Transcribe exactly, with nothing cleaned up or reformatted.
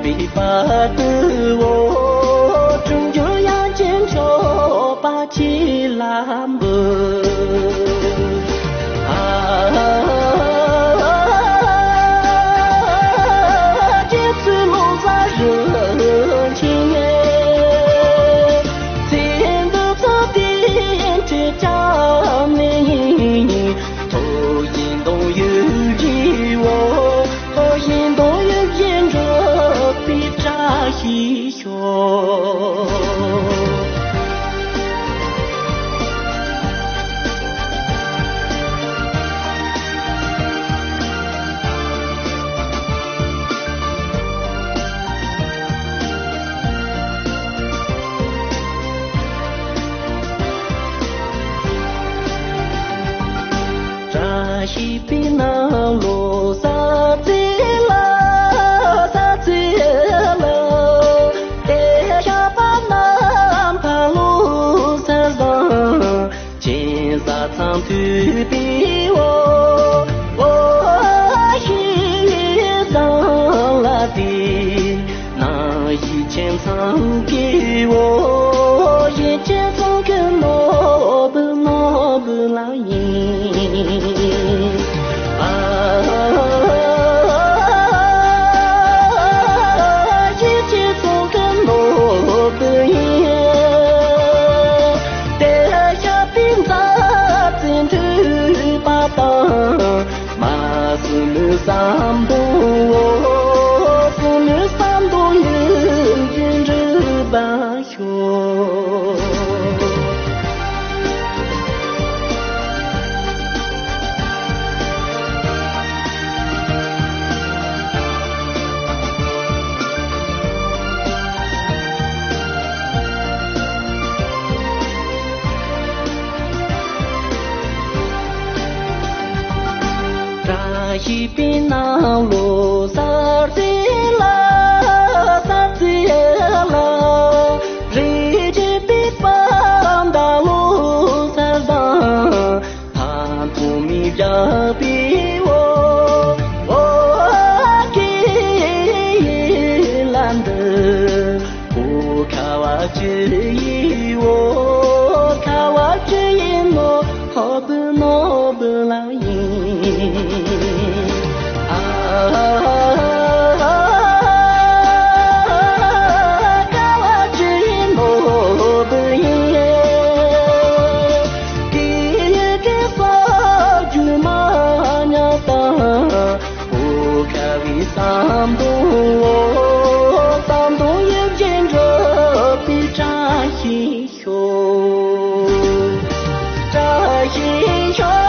པའི་བར་དུ་འོ། འཁྲུངས་འགྱུར་དབྱངས་ཅན་མཆོད་པ་ཆེ་ལ་འབུལ། ཨ། རྗེ་བཙུན་བློ་བཟང་རིན་ཆེན། ཚེ་འདི་ཚོ་བདེ་འབྲས་བཅངས་ནས། ཐུགས་བཞེད་དང་ཡིད་བཞིན་འོ། ཐུགས་བཞེད་དང་ཡིད་བཞིན་འགྲུབ་པའི་བཀྲ་ཤིས་ཤོག། བཀྲ་ཤིས་པའི་ནང་ལོ་གསར་ཚེས་ལ། གསར་ཚེས་ལ། དེ་ཞག་པ་རྣམས་ཕ་ལོ་གསར་བཟང་། གཅན་གཟན་ཚང་མཐུན་པའི་འོ། འོ། ཞིང་བཟང་ལ་དེ། ནང་ཞིང་ཆེན་ཚང་གི་འོ། ཞིང་ཆེན་ཚང་གི་ནོར་བུ་ནོར་བུ་ལ་ཡིན། ཨ། ཞིང་ཆེན་ཚང་གི་ནོར་བུ་ཡིན། དེ་ཞག་པའི་མཛའ་བརྩེ་མཐུན་པ་དང་། མ་བསམ་བློའི་བསམ་དོན་འོ། བསམ་བློའི་བསམ་དོན་ཡིད་བཞིན་འགྲུབ་པར་ཤོག། བཀྲ་ཤིས་པའི་ནང་ལོ་གསར་ཚེས་ལ། གསར་ཚེས་ལ། རིགས་ཀྱི་པད་མ་ཟླ་ལོ་གསར་བཟང་། ཐང་སྟོང་མི་བཞག་པའི་འོ། འོ། སྐད་ལ་འདི། འོ། ཁ་བ་ཅི་ཡི་འོ། ཁ་བ་ཅི་ཡི་ནོར་བུ་ནོར་བུ་ལ་ཡིན། ཨ། ཁ་བ་ཅི་ཡི་ནོར་བུ་ཡིན། དེ་ཡི་གེ་སོགས་རྒྱུ་མ་ཉམས་དང་། འོ། ཁ་བའི་བསམ་དོན་འོ། བསམ་དོན་ཡིད་བཞིན་འགྲུབ་པའི་བཀྲ་ཤིས་ཤོག། བཀྲ་ཤིས་ཤོག།